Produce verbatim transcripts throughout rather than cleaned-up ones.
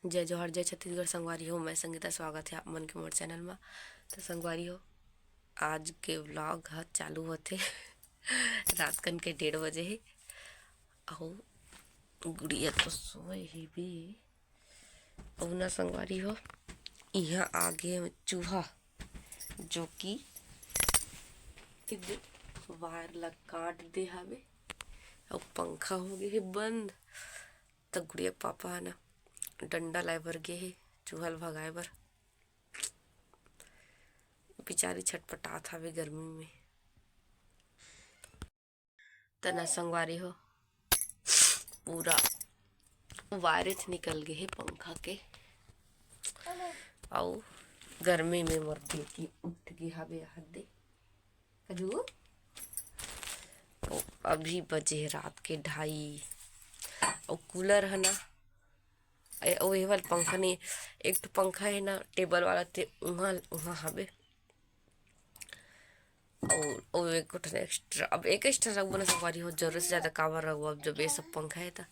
जय जोहार, जय छत्तीसगढ़ संगवारी हो, मैं संगीता, स्वागत है आप मन के मोर चैनल मा। तो संगवारी हो, आज के व्लॉग ह चालू होथे रात कन के डेढ़ बजे हे। अउ गुड़िया तो सोए ही भी। अउ ना संगवारी हो, इहाँ आगे चूहा, जो कि वायर ला काट दे हावे, अउ पंखा हो गे हे बंद। त गुड़िया के पापा ह ना डंडा लाए बर गे हे चूहा ल भगाए बर। बेचारी छटपटात हावे गर्मी में। त ना संगवारी हो, पूरा वायरेच निकल गे हे पंखा के। अउ गर्मी में मोर बेटी उठ गे हावे, यहाँ दे। कजू? तो अभी बजे हे रात के ढाई। अउ कूलर है ना, ए, अउ ये वाला पंखा नहीं, एक ठो पंखा है ना टेबल वाला, ते उहाँ, उहाँ हवे। अउ, अउ एक ठो एक्स्ट्रा, अब एक एक्स्ट्रा रखबो ना संगवारी हो, जरूरत से ज्यादा काबर रखबो, अब जब ये सब पंखा है त।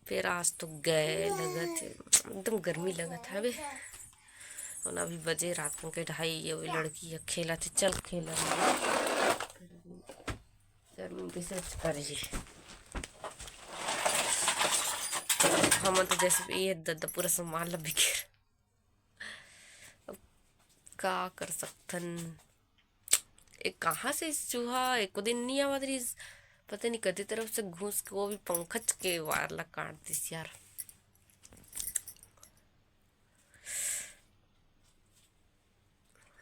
फिर आज तो गए लगत है, एकदम गर्मी लगत है बे। और अभी बजे रात के ढाई, ये लड़की है खेला थे, चल खेला। गर्मी कैसे कर जी। हम तो जैसे ये द-, द-, पूरा सामान ला बिखेर। अब का कर सकथन? ए, कहाँ से इस चूहा एको दिन नहीं आवत रहिस, पता नहीं कति तरफ से घुस के वो भी पंखच के वायर ला काट दिस यार।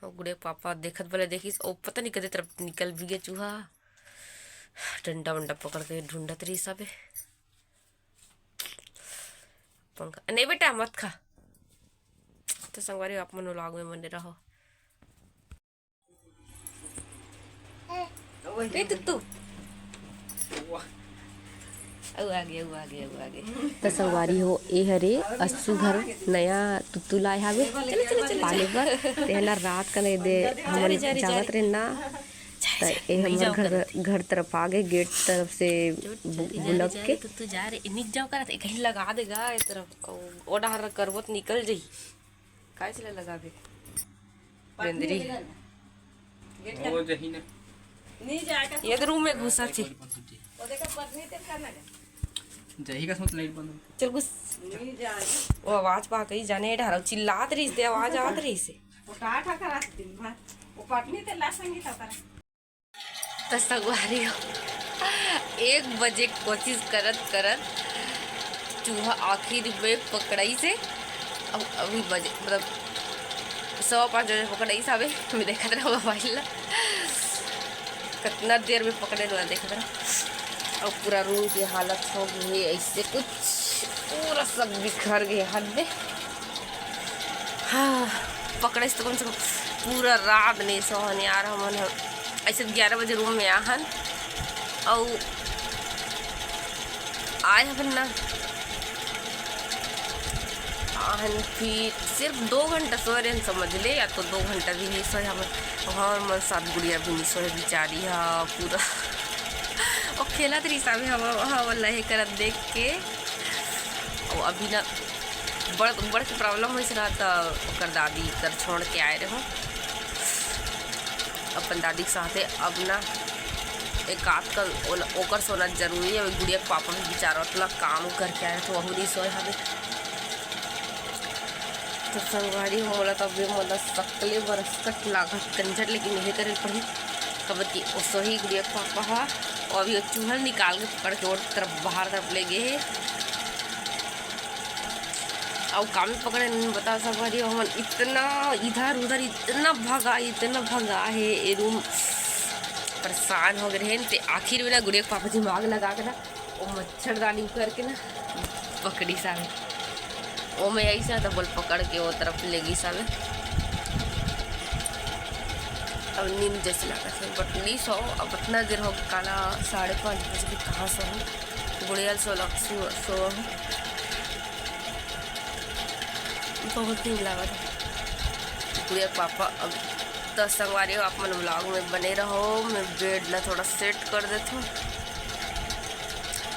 और गुड़े पापा देखत भले देखिस, ओ पता नहीं कति तरफ निकल भी गया चूहा। डंडा वंडा पकड़ के ढूंढत रहिस सबे। पंखा नहीं बेटा, मत खा। तो संगवारी, आप मन vlog में बने रहो। ए, तुत्तू। अउ आगे, अउ आगे, अउ आगे। त संगवारी हो, ए हरे अस्सू घर नया तुत्तू लाए हावे पाले बर। तेला रात कन ए दे हमन जावत रहे ना, त ए हमर घर, घर तरफ आ गे, गेट तरफ से बु-, बुलक के। तुत्तू जा रे, निक जाओ करत, कहीं लगा देगा ए तरफ। ओ डहर करबो त निकल जही। काय चला लगा दे? बेंदरी। वो जही ना। नहीं जाएगा। ये तो रूम में घुसा थी। वो देखा पत्नी तेरे खाना का। जही का सोच लाइट बंद हो। चल घुस। नहीं जाएगा। वो आवाज पा कहीं जाने डहर चिल्लात रहिस ते, आवाज आवत रहिस हे। वो टाटा करा दिन भर। वो पत्नी तेरे ला संगीता करा। त संगवारी हो, एक बजे कोशिश करत करत चूहा आखिर में पकड़ाइस हे। अब अभी बजे, मतलब, सवा पाँच बजे पकड़ाइस हवे। मैं देखत रहा मोबाइल ला, कितना देर में पकड़े ला देखत रहा। अब पूरा रूम के हालत हो गई है ऐसे कुछ, पूरा सब बिखर गए हद में। हाँ, पकड़े से तो कम से कम पूरा रात नहीं सोहन यार। हमन ह ऐसे ग्यारह बजे रूम में आहन, अउ आए हवन ना, आहन फिर सिर्फ दो घंटा सोए रहन, समझ ले, या तो दो घंटा भी नहीं सोए हमन। हमर मन साथ गुड़िया भी नहीं सोए बेचारी हा पूरा। वो खेलत रहिस हवे, हवा, हवा लहे करत देख के। अउ अभी ना बड़, बड़ के प्रॉब्लम होइस ना, त ओकर दादी कर छोड़ के आए रहो। अपन दादी के साथे अब ना एक आध कल ओला, ओकर सोना जरूरी है। गुड़िया के पापा भी बेचारा उतना काम करके आए रहे, तो वहू नहीं सोए हवे। तो संगवारी हो, मोला तो अभी मोला सकले बरसत लागत कंजर, लेकिन यही करे पड़ी, कबर कि ओ सोही गुड़िया के पापा हा, और अभी वो चूहा निकाल के पकड़ के और तरफ, बाहर तरफ ले गए हे। अउ कामे पकड़े नहीं, बताओ संगवारी हो, हमन इतना इधर उधर इतना भगा, इतना भगा हे, ए रूम परेशान हो गए रहे। ते आखिर में ना गुड़िया के पापा दिमाग लगा के ना, वो मच्छरदानी करके ना पकड़िस हवे। ओमे अइसे त बोल पकड़ के वो तरफ ले गिस हवे। अब नींद जैसे लागत है, but नहीं सो, अब इतना देर हो गया, काला साढ़े पाँच बज के कहाँ सो हूँ, गुड़िया ल सोला, सो, सो हूँ। बहुत नींद लागत है। गुड़िया के पापा अब त संगवारी हो, आप मन vlog में बने रहो। मैं बेड ला थोड़ा सेट कर देथों,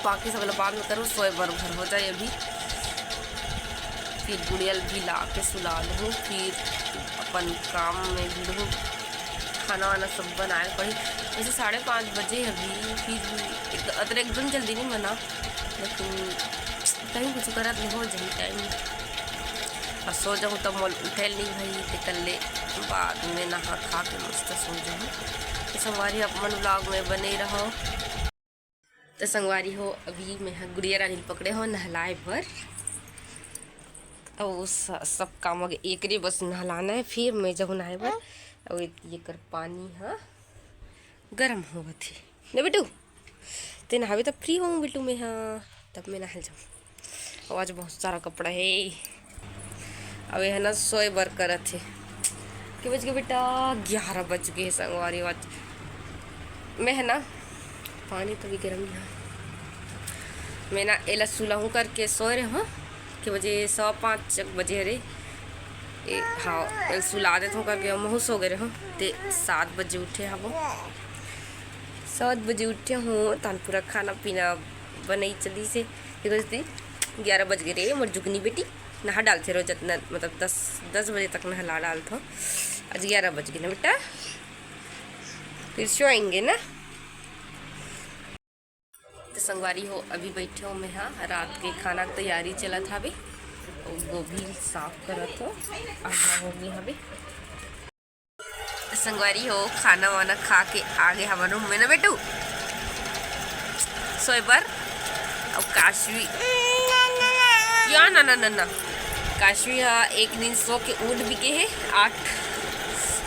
बाकी सब ला बाद में करूँ, सोए बर भर हो जाए अभी। फिर गुड़िया ल भी ला के सुला लूँ, फिर अपन काम में भिड़हूँ। खाना वाना सब बनाए पड़ी। वैसे साढ़े पाँच बजे अभी, फिर भी एक, अतरे एकदम जल्दी नहीं बना, लेकिन कहीं कुछ करत नहीं हो जाही टाइम। और सो जाऊँ तब मोल उठे नहीं भाई, ते कर ले बाद में नहा खा के मस्त सो जाऊँ। तो संगवारी, आप मन vlog में बने रहो। तो संगवारी हो, अभी मैं ह गुड़िया रानी ल पकड़े हो नहलाए बर। अउ स-, सब काम हो गए, एकरे बस नहलाना है, फिर मैं जाहूँ नहाए बर। अउ ये कर पानी ह गरम होवत हे न बेटू, ते नहावे तब फ्री होऊँ बेटू मैं ह, तब मैं नहाए जाऊँ। अउ आज बहुत सारा कपड़ा है। अब ये है ना सोए बर करत हे। के बज गए बेटा? ग्यारह बज गए संगवारी। आज मैं है ना पानी तो भी गरम है। मैं ना एला सुलाहूँ करके सोए रहे हूँ। के बजे? सवा पाँच बजे रे। ए, हाँ, एला सुला देत हूँ करके महूँ सो गए रहे हूँ। ते सात बजे उठे हवो। सात बजे उठे हूँ, तान पूरा खाना पीना बनई चली से। देखो जैसे ग्यारह बज गए रे मोर जुगनी बेटी। नहा डालथे रोज, इतना मतलब दस, दस बजे तक नहला डालथो। आज ग्यारह बज गए ना बेटा, फिर सोएंगे ना। तो संगवारी हो, अभी बैठे हो मैं हा, रात के खाना के तैयारी चलत हावे। अउ गोभी साफ करत हो, आधा हो गए हवे। तो संगवारी हो, खाना वाना खा के आ गए हमारे रूम में ना बेटू। सोए बर। अब काशवी, या ना, ना, ना, ना। काशवी हा एक दिन सो के उठ भी गए है। आठ,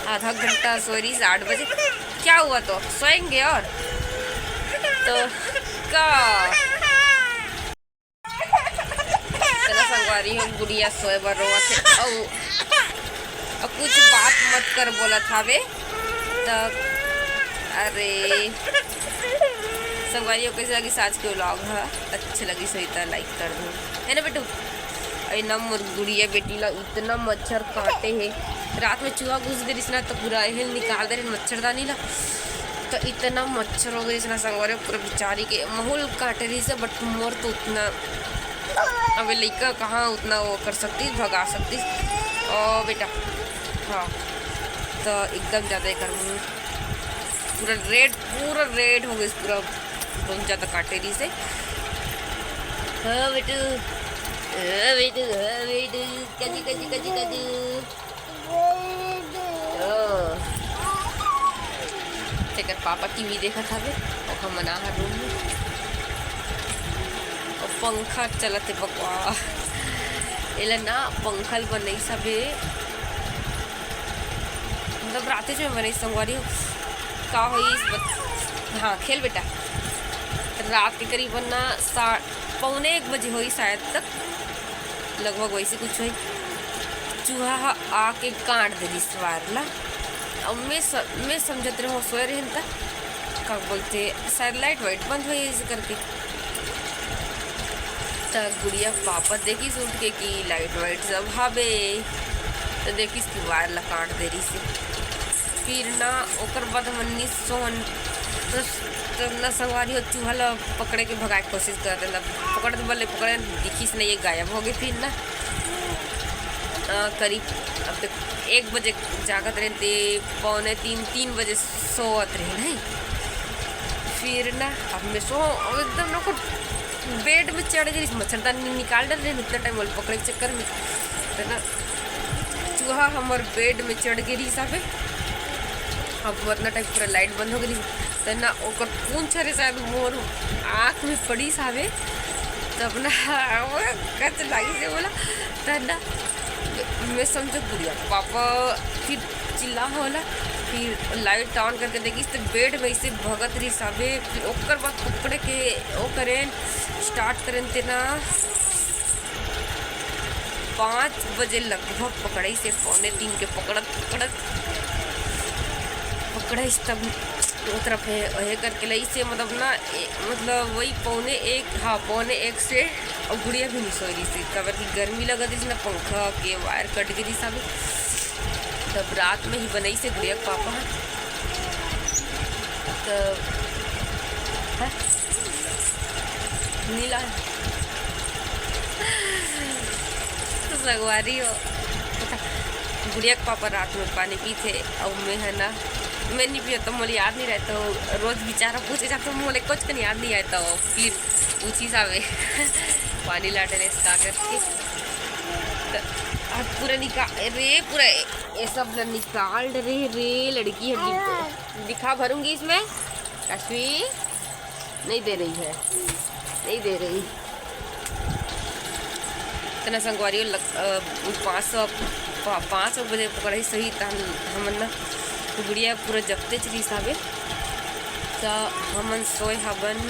आधा घंटा सोए रही, आठ बजे। क्या हुआ तो सोएंगे और तो का? इतना संगवारी हो, गुड़िया सोए बर रोवत हे। अउ, अउ कुछ बात मत कर बोलत हावे। त अरे संगवारी हो, कैसे लगिस आज के vlog ह? अच्छे लगिस होही त like कर दो, है ना बेटू? अरे ना, मोर गुड़िया बेटी ला इतना मच्छर काटे हे। रात में चूहा घुस गए रिस ना, तो पूरा एहल निकाल दे रहे मच्छरदानी ला। तो इतना मच्छर हो गए रिस ना संगवारी, पूरा बेचारी के महूँ ल काटे रहिस हे, but मोर तो उतना, अबे लइका कहाँ उतना वो कर सकती, भगा सकती। ओ बेटा, हाँ, तो एकदम ज़्यादा ही कर, पूरा red, पूरा red हो गई पूरा। बहुत ज़्यादा काटे रहिस हे। हाँ बेटू, हाँ बेटू, हाँ बेटू, काजू, काजू, काजू, काजू। ओ। तेकर पापा टीवी देखत हवे, अउ हमन आ हन रूम में। अउ पंखा चलत हे बकवा। एला ना पंखा ल बनई सबे, मतलब राते जो बनई संगवारी हो। का होइस बत-, हाँ, खेल बेटा। रात के करीबन ना सा-, पौने एक बजे होई शायद तक, लगभग वैसे कुछ होई। चूहा ह आके काट दे रिस वायर ला। अब मैं स-, मैं समझत रहे हूँ, सोए रहे त का बोलते, शायद लाइट वाइट बंद होई ऐसे करके। त गुड़िया पापा देखिस उठ के कि लाइट वाइट सब हावे, त देखिस कि वायर ला काट दे रिस हे। फिर ना ओकर बाद हमन निस सोहन तो, तो ना संगवारी हो चूहा ला पकड़े के भगाए के कोशिश करत हे, पकड़त बल्ले पकड़े दिखिस नहीं, ये गायब हो गए। फिर ना अ, करीब अब तक एक बजे जागत रहे ते पौने तीन, तीन बजे सोवत रहे नहीं। फिर ना अब मैं सो एकदम ना को बेड में चढ़ गई, मच्छरदानी निकाल डर रहे उतना टाइम वाले पकड़े के चक्कर में। तो ना चूहा हमर बेड में चढ़ गई हिसाबे। अब उतना टाइम पूरा लाइट बंद हो गई, तो ना ओकर पूंछ रे शायद मोर आँख में पड़ी साबे। तब ना वो कच लागी से बोला, तो ना मैं समझो गुड़िया पापा फिर चिल्ला होला, फिर लाइट ऑन करके देखिस तो बेड में से भगत रही साबे। फिर ओकर बाद पकड़े के ओ करें, स्टार्ट करें ते ना पाँच बजे लगभग पकड़ाई से, पौने तीन के पकड़त पकड़त पकड़ाई से तब वो तरफ है, हे करके लई से मतलब ना ए, मतलब वही पौने एक, हाँ पौने एक से। और गुड़िया भी नहीं सोई रही से, काबर कि गर्मी लगत रही ना, पंखा के वायर कट गई सब। तब रात में ही बनई से गुड़िया के पापा ह। तब हैं? नीला है। तो संगवारी हो, गुड़िया के पापा रात में पानी पीथे, अउ मैं है ना, मैं नहीं पियो तो मोला याद नहीं रहे, तो रोज बेचारा पूछे जाथे, मोला कुछ कन याद नहीं आए, तो फिर पूछी सावे पानी लाटे ले का करके। तो आज पूरा निकाल रे, पूरा ये सब ना निकाल रे, रे लड़की है, दिखा भरूंगी इसमें। काशवी नहीं दे रही है, नहीं दे रही। इतना संगवारी लग, अ, पाँच सौ, पा-, पाँच सौ बजे पकड़ाई सही, तहन हमन ना गुड़िया पूरा जपते चली साबे। त हमन सोए हबन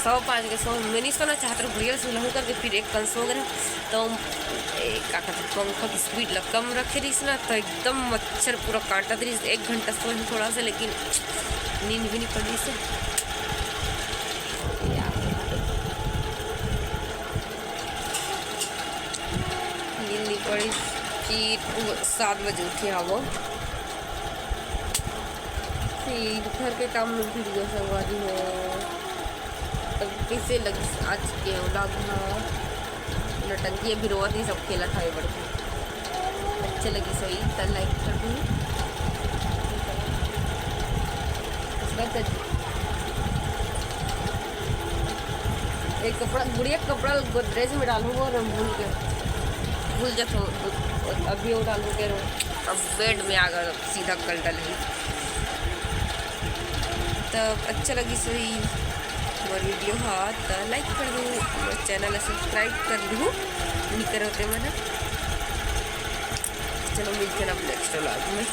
सवा पाँच के, सो मैं नहीं सोना चाहत रहूँ, गुड़िया सुलहू करके फिर एक कन सो गए। तो ए, का कहते, पंखा की स्पीड ला कम रखे रहीस ना, तो एकदम मच्छर पूरा काटत रहीस। एक घंटा सोए थोड़ा सा, लेकिन नींद भी नहीं पड़ी से। नींद नहीं पड़ी, फिर वो सात बजे उठे हवो, फिर घर के काम में भिड़ गए संगवारी हो। तब कैसे लगिस आज के vlog ह? नौटंकी अभी रोवत ही सब खेलत हवे बड़की। अच्छे लगिस होही त like कर दू। उसका कर एक कपड़ा, गुड़िया के कपड़ा गोदरेज में डालूंगा और हम भूल गए, भूल जात हो, अभी वो डालूंगे। अब बेड में आ गए, सीधा कल डालेंगे। तब अच्छा लगिस होही मोर video ह, त like कर दू, मोर channel ला subscribe कर दू, नहीं करो ते मन। चलो मिलते हैं अब next vlog में।